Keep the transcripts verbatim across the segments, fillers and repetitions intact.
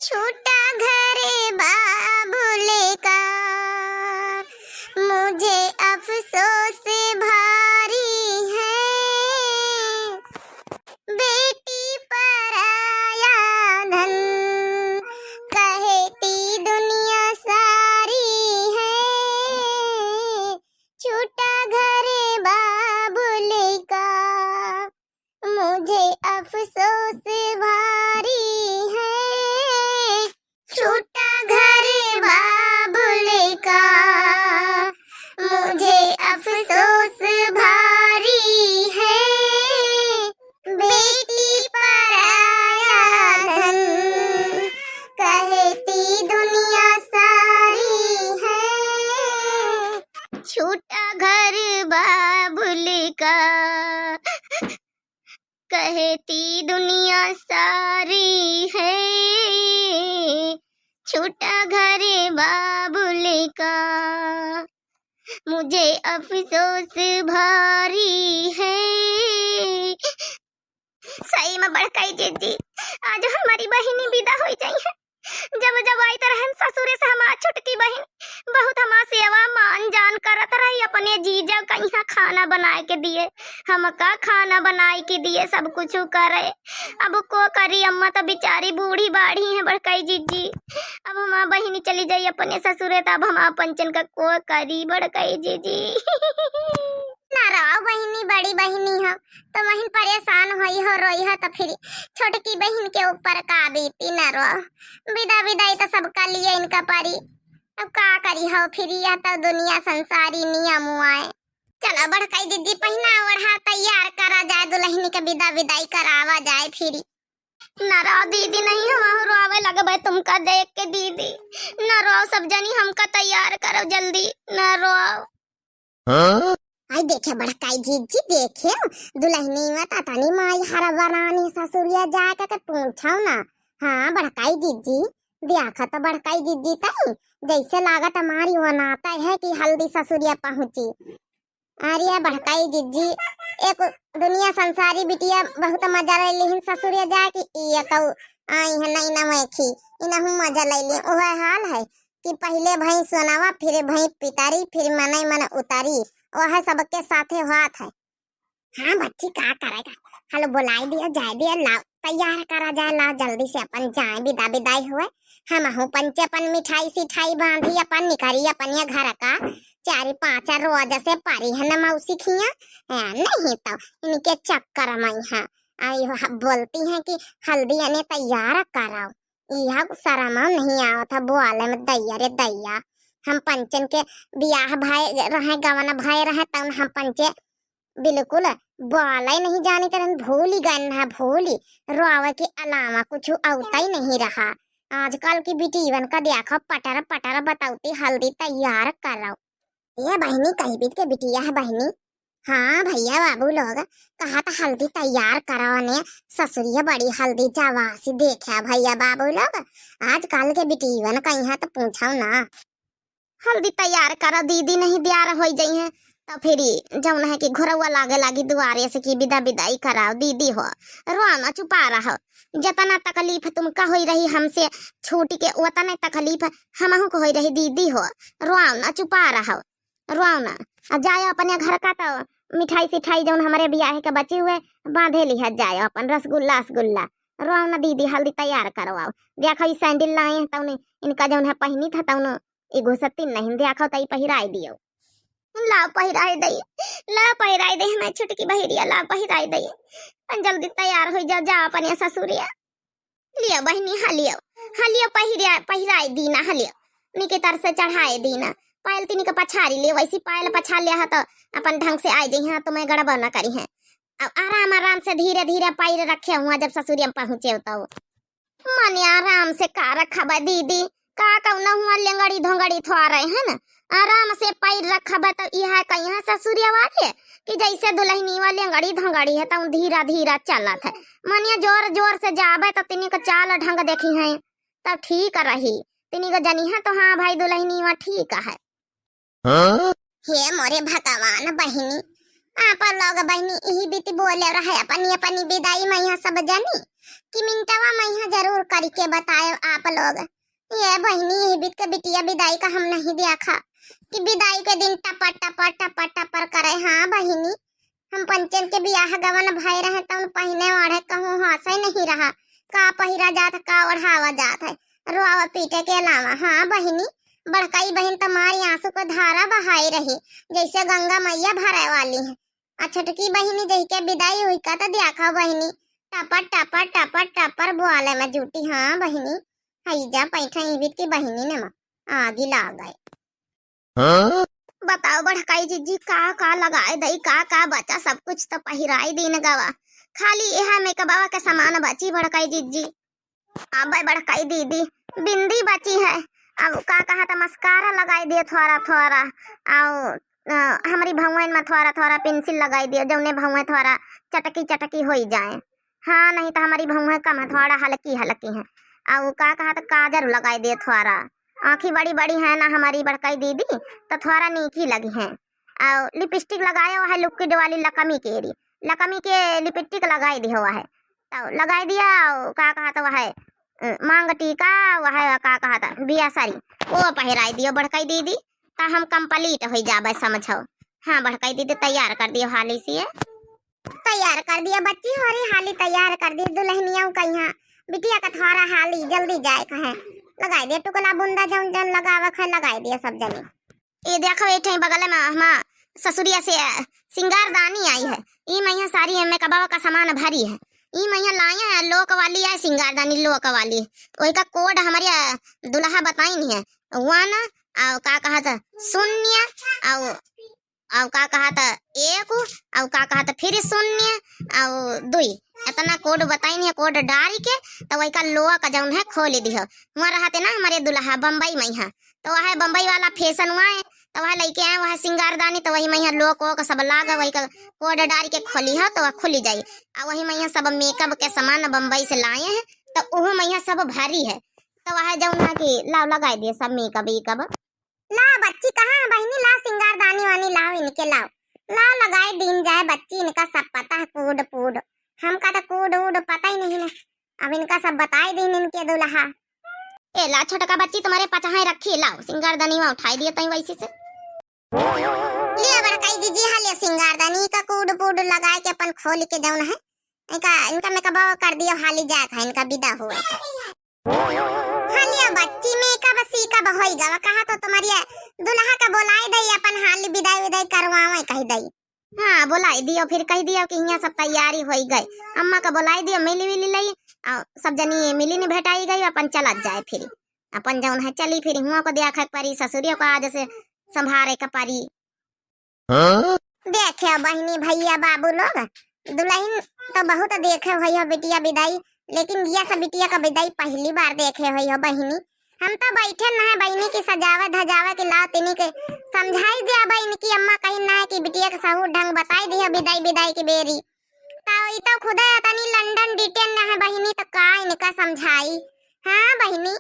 छोटा घर बाबुल का, मुझे अफसोस भारी है। बेटी पराया धन, कहती दुनिया सारी है। छोटा घर बाबुल का, मुझे अफसोस भारी है। छोटा घर बाबुल का, मुझे अफसोस भारी है। बेटी पराया धन, कहती दुनिया सारी है। छोटा घर बाबुल का, कहती दुनिया सारी है। छोटा घर बाबुल का, मुझे अफसोस भारी है। सही में बड़काई जिज्जी, आज हमारी बहिनी विदा होइ जाई है। जब जब आइत रहन ससुरे से हमार छोटकी बहिन, बहुत हमार सेवा मान जान करत रही, अपने जीजा कहिया खाना बनाए के दिए, हमका खाना बनाए के दिए, सब कुछ करे। अब को करी, अम्मा तो बिचारी बूढ़ी बाढ़ी है बड़काई जिज्जी। अब हमार बहिनी चली जाई अपने ससुरे, तब हमार पंचन का को करी बड़काई जिज्जी। ना रहो बहिनी, बड़ी बहिनी हो, तो वहीं परेशान होई हो, रोई हो, तो फिर छोटकी बहिन के ऊपर का बीती, ना रो। विदा विदाई तो सबका लिए इनका परी। अब का करी हो फिर, यह तो दुनिया संसारी नियम हुआ है। चलो बड़काई जिज्जी, पहिना ओढ़ा तैयार करा जाए, दुलहिनी के विदा विदाई करावा जाए फिर। ना रो दीदी, नहीं हम रोवे लगबे तुमका देख के दीदी। ना रो सब जनी, हमका तैयार करो जल्दी, ना रो। हाँ? आई देखे बड़काई जिज्जी, देखे दुलहिनी में ततनी माई हरा बनानी ससुरिया जाके के पूछो ना। हाँ बड़काई जिज्जी, देखा तो बड़काई जिज्जी तई जैसे लागत हमारी वनाता है कि हल्दी ससुरिया पहुँची। अरे बड़काई जिज्जी, एक दुनिया संसारी बिटिया बहुत मजा ले लिहिन ससुरिया जाके, ई एकौ आई है नहीं नमैखी, इनहू मजा ले ली। वह हाल है कि पहिले भई सोनावा, फिर भई पितारी, फिर मनै मन उतारी, वह सबके साथे होत है। हाँ बच्ची, का करेगा, हलो बुलाई दिया, जाए दिया, लाओ तैयार करा जाए, लाओ जल्दी से अपन जाए, विदा विदाई हुए। हमहू पंचे अपन मिठाई सिठाई बांधी, अपन निकरी अपन ये घर का चार पाँच रोज से परी है न मौसी खिया। ए, नहीं तो इनके चक्कर में है। आई हो, बोलती हैं कि हल्दी अने तैयार कराओ। इहा शर्मा नहीं आवत है बोले में, दैया रे दैया। हम पंचन के बियाह भय रहे, गवन भय रहे, तब हम पंचे बिल्कुल बोले नहीं जानी तरन, भूली गन है, भूली। रोवे के अलावा कुछ औता ही नहीं रहा। आजकल की बिटीवन का देखो, पटर पटर बतौती हल्दी तैयार करो। ये बहिनी कही बीत के बिटिया है बहिनी। हाँ भैया बाबू लोग, कहा था हल्दी तैयार करो ने, ससुरिया बड़ी हल्दी जवासी देखे भैया बाबू लोग। आजकल के बिटीवन कहीं है तो पूछो ना। हल्दी तैयार करो दीदी, नहीं तैयार होई जइहैं, तो फिर जौन है कि घुरौआ लागे लागी दुआरे से कि विदा विदाई कराओ दीदी हो। रोआ ना, चुपा रहो। जतना तकलीफ तुमका होई रही हमसे छूट के, उतने तकलीफ हमहू को होई रही दीदी हो। रोआ ना, चुपा रहो, रोआ ना। आ जाओ अपने घर का तो मिठाई सिठाई जौन हमरे बियाह के बची हुए बांधे लिहत जाओ, अपन रसगुल्ला असगुल्ला। रोआ ना दीदी, हल्दी तैयार करवाओ। देखो ई सैंडल लाए हैं तौने, इनका जौन है पहिनी था तौनो ई घुसती नहीं, देखो तई पहिराई दियो। लाओ पहिराई दई, लाओ पहिराई दई, हमारी छोटकी बहिरिया, लाओ पहिराई दई। अपन जल्दी तैयार हो जाओ, जाओ अपने ससुरिया। लियो बहिनी, हाँ लियो, हाँ लियो पहिरिया, पहिराई दीना, हाँ लियो। निके तर से चढ़ाए दीना। पायल तिनी के पछारी लियो, वैसी पायल पछार लिया है तो अपन ढंग से आए जइहैं, तुम्हें गड़बड़ न करिहैं। अब आराम आराम से धीरे धीरे पैर रखे हुआ, जब ससुरिया में पहुँचे तो। मने आराम से का रखबे दीदी, का कौनो हुआ लेंगड़ी धोंगड़ी थोड़े है ना, आराम से पैर रखबे तो इहे कहिहैं ससुरिया वाले कि जैसे दुलहिनी वाले लेंगड़ी धोंगड़ी है, तब धीरा धीरा चलत है। मने जोर जोर से जाबे तो तिनी के चाल ढंग देखिहैं, तब ठीक रही। तिनी के जनिहैं तो हाँ भाई दुलहिनी वहाँ ठीक है। हाँ? हे मोरे भगवान बहिनी, आप लोग बहिनी इही बीती बोले रहे अपनी अपनी बिदाई मइहाँ सब जनी कि मिनटवा मइहाँ जरूर करिके बताए आप लोग। ये बहिनी, इही बीत के बिटिया बिदाई का हम नहीं देखा कि बिदाई के दिन टपर टपर टपर टपर करे। हाँ बहिनी, हम पंचन के बियाह गवन भय रहे तउन पहिने ओढ़े कहूँ हँसे नहीं रहा, का पहिरा जात का ओढ़ावा जात है, रोआवा पीटे के अलावा। हाँ बहिनी, बड़कई बहिन त मारी आँसू क धारा बहाई रही, जइसे गंगा मइया भरे वाली है। आ छोटकी बहिनी जहिके बिदाई हुई का त देखा बहिनी, टपर टपर टपर टपर बोआले में जूटी। हाँ बहिनी, हई जा पैठा इबित की बहिनी ने माँ आगी लाग गए। हाँ? बताओ बड़काई जिज्जी, का का लगाए दई, का का बचा, सब कुछ त पहिराई दीन गवा, खाली एहा मेकअपवा के सामान बची बड़काई जिज्जी। अबे बड़काई दीदी, बिंदी बची है, अब का कहा त मस्कारा लगाई दियो थोड़ा थोड़ा, अउ अ, हमरी भौंवन में थोड़ा थोड़ा पेंसिल लगाई दियो, जौने भौंवे थोड़ा चटकी चटकी होई जाए। हाँ, नहीं त हमरी भौंवे कम है, थोड़ा हल्की हल्की है। अउ का कहा त काजर लगाई दियो थोड़ा, आँखी बड़ी बड़ी है ना हमरी बड़काई दीदी, त थोड़ा नीकी लगी है। अउ लिपस्टिक लगायो है लिक्विड वाली लकमी केरी, लकमी के लिपस्टिक लगाई दियो है, तो लगाई दिया। अउ का कहा त वह है, अ, मांग टीका, वह का कहा त बियासरी, वो पहिराई दियो बड़काई दीदी, त हम कंप्लीट होई जाबे समझो। हाँ बड़काई दीदी, तैयार कर दियो हाली से। तैयार कर दियो बच्ची, होरी हाली तैयार कर दियो दुल्हनिया कहिया बिटिया का थोड़ा हाली जल्दी जाए कहे। लगाई दियो टुकला बुंदा जौन जौन लगावे के है लगाई दियो सब जनी। ये देखो, ये ठे बगल में हमा ससुरिया से, अ, सिंगारदानी आई है। ई मइहाँ सारी मेकअपवा का सामान भरी है। ई मइहाँ लाए हैं, लोक वाली है सिंगारदानी, लोक वाली। वही का कोड हमरी, अ, दुल्हा बताइन है, वन, अउ का कहा त शून्य, अउ, अउ का कहा त एक, अउ का कहा त फिर शून्य, अउ दुई। इतना कोड बताइन है, कोड डारी के त वही का लोक जौन है खोली दिहो। हुआँ रहते ना हमरे दुल्हा बम्बई मइहाँ, तो वह बम्बई वाला फैशन हुआ है, तो वह लइके आए, वह सिंगारदानी, तो वही मइहाँ लोक वोक सब लाग, वही का कोड डारी के खोली हो, तो वह खुली जाई। आ वही मइहाँ सब मेकअप के सामान बम्बई से लाए हैं, तो उहो मइहाँ सब भारी है। तो वह जौन है कि लाओ लगाई दिए सब मेकअप वेकअप। ला बच्ची, कहाँ है बहिनी, ला सिंगारदानी वानी लाओ इनके, लाओ, लाओ लगाई दीन जाए बच्ची, इनका सब पता है कूड पूड, हमका तो कूड वूड पता ही नहीं ना। अब इनका सब बताई दीन इनके दुल्हा। ए ला छोटका बच्ची, तुम्हारे पचहाई रखी, लाओ सिंगारदानी में उठाई दिए तई वैसी से। लिया बड़काई जीजी, हाँ लिया सिंगारदानी का कूड पूड लगाए के अपन खोल के जौन है, इनका, इनका मेकअप कर दियो, हाली जात है, इनका विदा हुआ। हाँ लिया बच्ची, मेकअप सीकअप होई गवा, कहा तो तुम्हारी दुल्हा का बोलाई दई, अपन हाली विदाई विदाई करवावे कही दई। हाँ, बोलाई दियो, फिर कही दियो कि हियाँ सब तैयारी होई गई, अम्मा का बोलाई दियो, मिली विली लई, अउ सब जनी मिली नहीं भेटाई गई, अपन चलत जाए फिर, अपन जौन है चली फिर, हुआँ को देखा के परी, ससुरियों को आज से संभारे का परी। हाँ? देखे बहिनी, भैया, बाबू लोग, दुल्हन तो बहुत देखे होई हो बिटिया बिदाई, लेकिन ये सब बिटिया का बिदाई पहली बार देखे होई हो बहिनी। हम तो बैठे न है बहिनी की सजावे धजावे के लाओ तिनी के समझाई दिया बहिनी की अम्मा कहीं न है कि बिटिया के सहूर ढंग बताई दिया बिदाई बिदाई की बेरी। तो ई तो खुदे तनी लंदन डिटेन न है बहिनी, तो का इनका समझाई। हाँ बहिनी,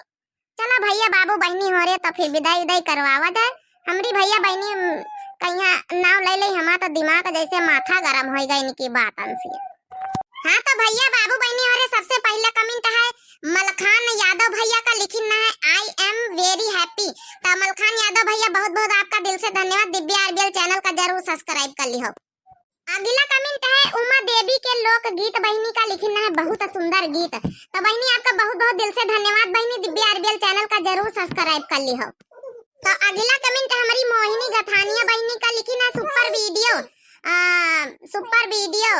चला भैया बाबू बहिनी हो रे, तो फिर बिदाई उदाई करवावा जाए। हमरी भैया बहिनी, उम, कहिया नाव ले ले, हमार तो दिमाग जैसे माथा गरम होई गए इनकी बातन से। हाँ तो भैया बाबू बहिनी हो रे, सबसे पहले कमेंट है मलखान यादव भैया का, लिखिन है I am very happy। तो मलखान यादव भैया बहुत बहुत आपका दिल से धन्यवाद। दिव्या आरबीएल चैनल का जरूर सब्सक्राइब कर लिहो। अगला कमेंट है उमा देवी के लोकगीत बहिनी का, लिखिन है बहुत सुंदर गीत। तो बहिनी आपका बहुत बहुत दिल से धन्यवाद बहिनी, दिव्या आरबीएल चैनल का जरूर सब्सक्राइब कर लिहो। तो अगला कमेंट है हमारी मोहिनी गथानिया बहिनी का, लिखिन है super video, आ, super video,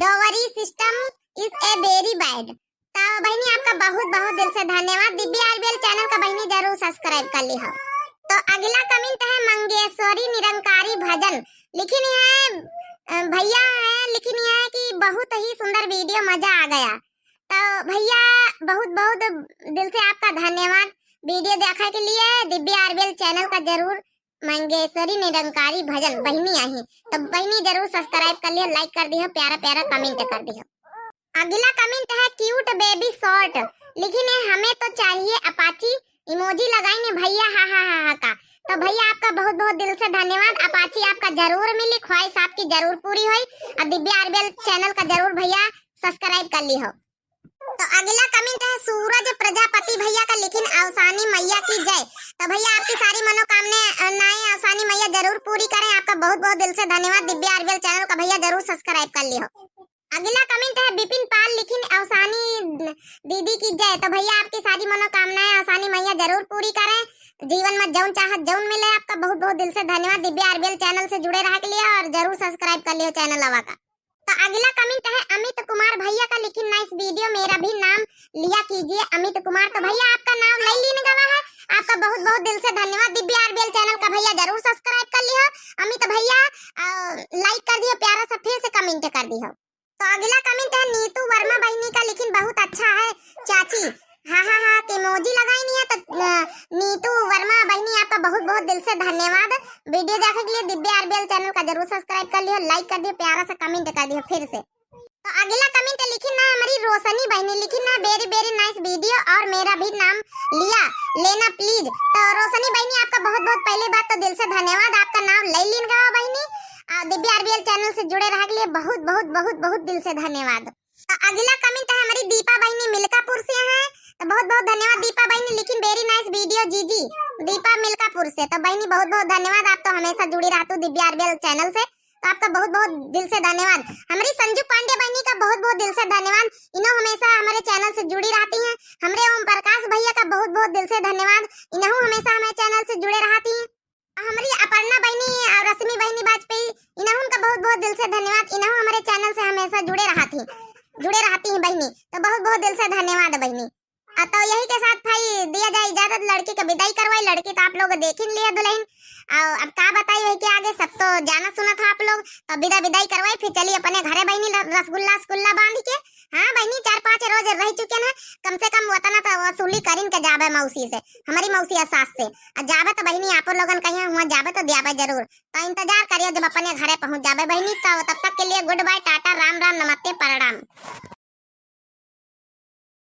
dowry system is a very bad। तो बहिनी आपका बहुत बहुत दिल से धन्यवाद। दिव्या आरबीएल चैनल का बहिनी जरूर सब्सक्राइब कर लिहो। तो अगला कमेंट है मंगेश्वरी निरंकारी भजन, लिखिन है, अ, भैया है, लिखिन है कि बहुत ही सुंदर video, मजा आ गया। तो भैया बहुत बहुत दिल से आपका धन्यवाद video देखे के लिए। दिव्या आरबीएल चैनल का जरूर मंगेश्वरी निरंकारी भजन बहिनी आई, तो बहिनी जरूर सब्सक्राइब कर लिहो, लाइक कर दिहो, प्यारा प्यारा कमेंट कर दिहो। अगला कमेंट है cute baby short, लिखिन है हमें तो चाहिए अपाची, इमोजी लगाइन है भैया, हा हा हा हा का। तो भैया आपका बहुत बहुत दिल से धन्यवाद। अपाची आपका जरूर मिली, ख्वाहिश आपकी जरूर पूरी होई। और दिव्या आरबीएल चैनल का जरूर भैया सब्सक्राइब कर ली हो। तो अगला कमेंट है सूरज प्रजापति भैया का, लिखिन अवसानी मैया की जय। तो भैया आपकी सारी मनोकामनाएं, अ, नाएं अवसानी मैया जरूर पूरी करें। आपका बहुत बहुत दिल से धन्यवाद। दिव्या आरबीएल चैनल का भैया जरूर सब्सक्राइब कर लियो। अगला कमेंट है विपिन पाल, लिखिन अवसानी दीदी की जय। तो भैया आपकी सारी मनोकामनाएं अवसानी मैया जरूर पूरी करें। जीवन में जौन चाहत जौन मिले। आपका बहुत बहुत दिल से धन्यवाद दिव्या आरबीएल चैनल से जुड़े रहे के लिए और जरूर सब्सक्राइब कर लियो चैनल आवा का। तो अगला कमेंट है अमित कुमार भैया का, लिखिन नाइस वीडियो, मेरा भी नाम लिया कीजिए अमित कुमार। तो भैया आपका नाम ले लीन गवा है। आपका बहुत बहुत दिल से धन्यवाद। दिव्या आरबीएल चैनल का भैया जरूर सब्सक्राइब कर लियो अमित भैया, लाइक कर दियो प्यारा सा, फिर से कमेंट कर दियो। तो अगला कमेंट है नीतू वर्मा बहिनी का, लिखिन बहुत अच्छा है चाची, हा हा हा के इमोजी लगाई नहीं है। तो अ, नीतू वर्मा बहिनी आपका बहुत बहुत दिल से धन्यवाद। वीडियो देखे के लिए दिव्या आरबीएल चैनल का जरूर सब्सक्राइब कर लियो, लाइक कर दियो, प्यारा सा कमेंट कर दियो फिर से। तो अगला कमेंट लिखिन ना हमारी रोशनी बहिनी, लिखिन ना वेरी वेरी नाइस वीडियो और मेरा भी नाम लिया लेना प्लीज। तो रोशनी बहिनी आपका बहुत बहुत पहले बात तो दिल से धन्यवाद, आपका नाम ले लीन गवा बहिनी। आ, दिव्या आरबीएल चैनल से जुड़े रहे के लिए बहुत बहुत बहुत बहुत दिल से धन्यवाद। तो अगला कमेंट है हमारी दीपा बहिनी मिल्कापुर से है। तो बहुत बहुत धन्यवाद दीपा बहिनी, लिखिन वेरी नाइस वीडियो जीजी, दीपा मिल्कापुर से। तो बहिनी बहुत बहुत धन्यवाद, आप तो हमेशा जुड़ी रहतू दिव्या आरबीएल चैनल से, तो आपका बहुत बहुत दिल से धन्यवाद। हमारी संजू पांडे बहिनी का बहुत बहुत दिल से धन्यवाद, इन्हों हमेशा हमारे चैनल से जुड़ी रहती हैं। हमारे ओम प्रकाश भैया का बहुत बहुत दिल से धन्यवाद, इन्हों हमेशा हमारे चैनल से जुड़े रहती हैं। हमारी अपर्णा बहिनी और रश्मि बहिनी वाजपेयी, इन्हों का बहुत बहुत दिल से धन्यवाद, इन्हों हमारे चैनल से हमेशा जुड़े रहती, जुड़े रहती हैं बहिनी, तो बहुत बहुत दिल से धन्यवाद बहिनी। आ, तो यही के साथ भाई दिया जाए इजाजत, लड़की का विदाई करवाई। लड़की तो आप लोग देख ही लिया दुल्हन, और अब का बताई वही के आगे, सब तो जाना सुना था आप लोग। तो विदा विदाई करवाई, फिर चली अपने घरे बहिनी ल-, रसगुल्ला रसगुल्ला बांध के। हाँ बहिनी, चार पाँच रोज रह चुके ना, कम से कम उतना तो वसूली करिन के जाबे मौसी से, हमारी मौसी और सास से। आ जाबे तो बहिनी आपो लोगन कहिया हुआ जाबे तो दियाबे जरूर। तो इंतजार करियो जब अपने घरे पहुँच जाबे बहिनी, तो तब तक के लिए गुड बाय, टाटा, राम राम, नमस्ते, प्रणाम।